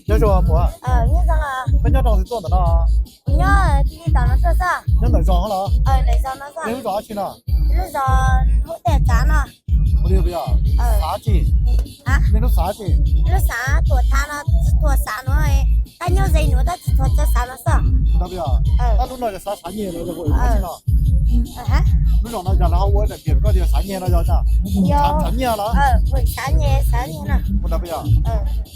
Nyob zoo puas? Koj nyob rau twg tuaj ntawm no? Nyob ntawm zos los? Lub zos dab tsi no? Ua li puas yog? Xav tsi? Nej lub xav tsi? Tab lub no yog xav xav nyiaj los yog ua dab tsi no? Lub zos no yog lawv ho ua daim tias koj tias xav nyiaj no yog? Xav nyiaj los? Ua ntawd puas yog?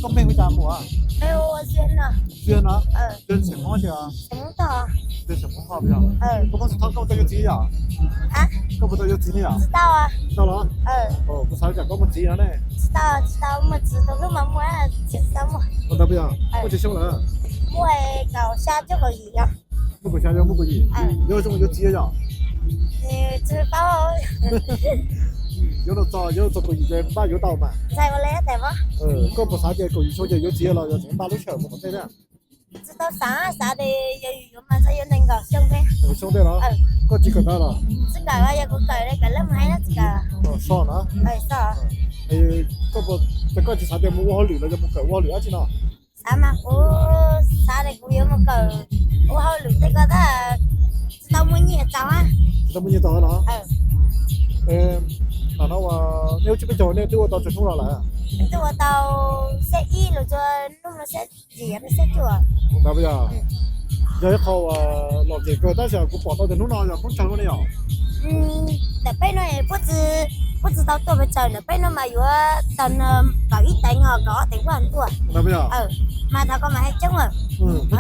Koj npe hu cas muam? Xyoo no, xyoo Hmoob tias, xyoo Hmoob ho puas yog? Koj Hmoob tsis thoob, koj puas tau yuav txiv yom? Koj puas tau yuav txiv ne yom? Tau los? Kuv xav li cas koj muaj txiv no ne? Ua ntawd puas yog? Muaj tsis xyoo lawm? Muaj kaum xya, yog muaj kaum yim. Yuav zoo yuav txiv yom? Yuav los txog, yuav los txog kaum yim ces npaj yuav tau mas. Koj puas xav tias kaum yim xyoo ces yuav txiv los yog tseem npaj lub sij hawm mus tom tej na? Tsis tau xav, xav tias yog yus yuav mas txhob yuav nees nkaum xyoo thiab. Nees nkaum xyoo thiab los? Koj tsis kawm ntawv los? Tsis kawm, yog kuv kawm li kawm lab mus hais na tsis kawm. So na? Koj puas, ces koj tsis xav tias mus ua hauj lwm los yog mus kawm ua hauj lwm dab tsi no? Xav mas kuv xav tias kuv yuav mus kawm ua hauj lwm tej ko tab tsis tau muaj nyiaj txaus. Tsis tau muaj nyiaj txaus los? Tam no nej lub tsiab peb caug nej twb ua tau tsawg hnub no lawm? Twb ua tau xya ib los txog hnub no xya yim los xya cuaj. Ua ntawd puas yog? Yog ib qho uas lom zem kawg tab sis kuv pom tau tias hnub no yog poob tsawg lub ne yom? Ntawm peb no puab tsis tau tuaj pes tsawg, ntawm peb no mas yuav tag kaum ib teev ho kaum ob teev puab tuaj. Ua ntawd puas yog? Mas thaum ko mas haj coob lawm,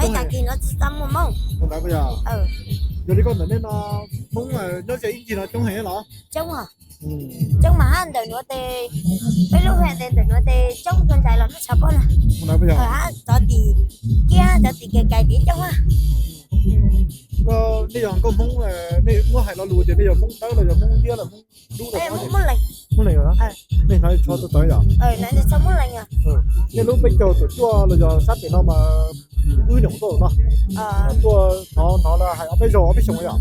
ib tag kis no tsis tau muaj Hmoob. Ua ntawd puas yog? Yog li koj ntawm nej no Hmoob nyob ze ib ncig no coob heev los? Coob, coob mas hab ntawm nuav tes, peb lub hab tes ntawm nuav tes coob kawg nkaus los nyob tshav pob no. Ua ntawd puas yog? Hab cov tim kiab cov tim kais kais tim coob hab. Nej yog nkauj Hmoob, nej muab hais lo lus tias nej yog Hmoob Dawb los yog Hmoob Liab los Hmoob Dub los? Hmoob Leeg. Nej hnov tsho tawv tawv yom? Nej lub peb caug tawm tuaj los yog sab pem no mas wb nyuam tuaj no, tuaj hnov hnov lawv hais ob peb zaug ob peb xyoos yom.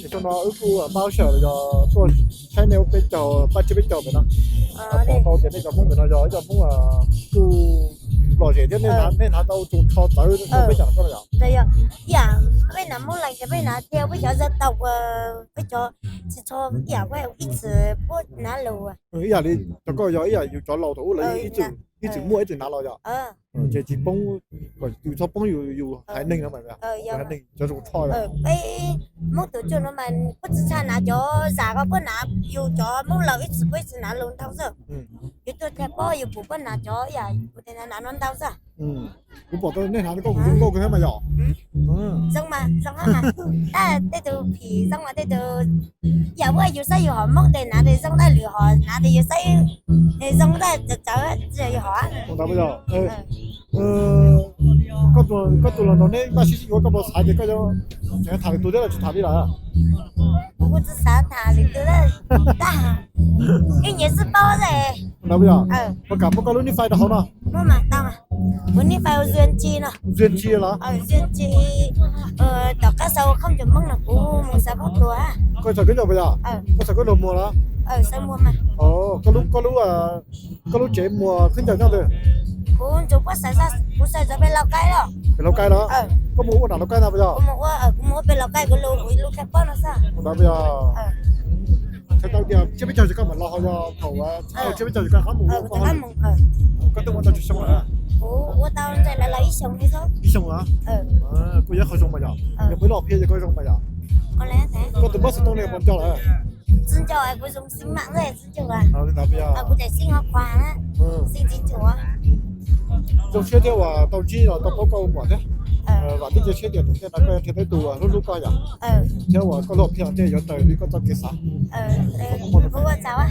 Es xyoo no wb kuj pab sawm los yog tuaj saib nej lub peb caug, pab tsiab peb caug pem no. Pom tau tias nej cov Hmoob pem no yog ib co Hmoob kuj lom zem thiab, nej hnav tau tus tsho txawv rau peb cov no yom? Ib yam peb hnav Hmoob Leeg ces peb hnav thiab peb cov zaj tau, peb cov tsis tsho ib yam ib txwm puab hnav lus. Ib yam li cov koj yog ib yam yus cov laus thaum ub lawv ib txwm, ib txwm muaj ib txwm hnav los yog? Ces tsis poob, kom yus txhob poob yus haiv neeg no, haiv neeg cov zoo tsho yom? Peb Hmoob tus cuaj no mas puab tsis tshua hnav cov zam ko, puab hnav yus cov Hmoob laus ib txwm puab ib txwm hnav lus ntau xwb. Yus tuaj thaj pob yus pum puab hnav cov ib yam kuv tes hnav no ntau xwb. Kuv pom tau nej hnav koj kuv zoo nkauj kawg thiab mas yom? Zoo mas zoo hab mas, tab tej tug phim zoo mas tej tug, yam ua yus saib yus hom Hmoob tes hnav tes zoo, tab lwm hom hnav tes yus saib zoo tab txawv txawv tsis yog yus hom. Ua ntawd puas yog? Koj tus los nrog neb npaj sib sib yuav koj puas xav tias koj yuav tseem tham lwm tus thiab los tsis tham li lawm? Kuv kuj tsis xav tham lwm tus, tab ib nyuag xwb paub xwb. Ua ntawd puas yog? Puas kam muab koj lub nij fais rau hauv no? Kuv nij fais ua Zuag Ntsi no. Zuag Ntsi los? Zuag Ntsi, tom qab xaus khoom cov Hmoob no kuv mus xaws khaub dluag. Koj xaws khaub dluag puas yog? Koj xaws khaub dluag muag los? Koj lub, koj lub tsev muag khaub ncaws nyob twg? Kuv ntsug puab xaws, kuv xaws txog pem Lauj Kaib los. Pem Lauj Kaib los? Koj mus ua nram Lauj Kaib ntag puas yog? Kuv mus ua pem Lauj Kaib kuv lub, kuv lub khaib pob no xwb. Ua ntawd puas yog? Txhais tau tias tsiab peb caug ces koj mam los, ho yog thaum tsiab peb caug ces koj rov qab mus ua? Koj twb ua tau tsawg xyoo lawm? Kuv ua tau ntshe lawv los ib xyoos li xwb. Ib xyoos los? Kuj yog qhov zoo mas yom, yog peb los phiaj ces koj zoo mas yom. Koj tus npawb xov tooj no puas nco lawm? Tsis nco, kuv zoo xij mam xwb. Kuv tseem xij ho quag, xij tsis tshua. Zoo siab thiab uas tau ntsib los tau paub koj ua muam thiab. Vam thiab cia siab tias tom ntej no koj yuav nrhiav tau ib tug hlub hlub koj yom. Thiab uas koj lub hom phiaj tej yuav raws li koj txoj kev xav. Kuv ua tsaug.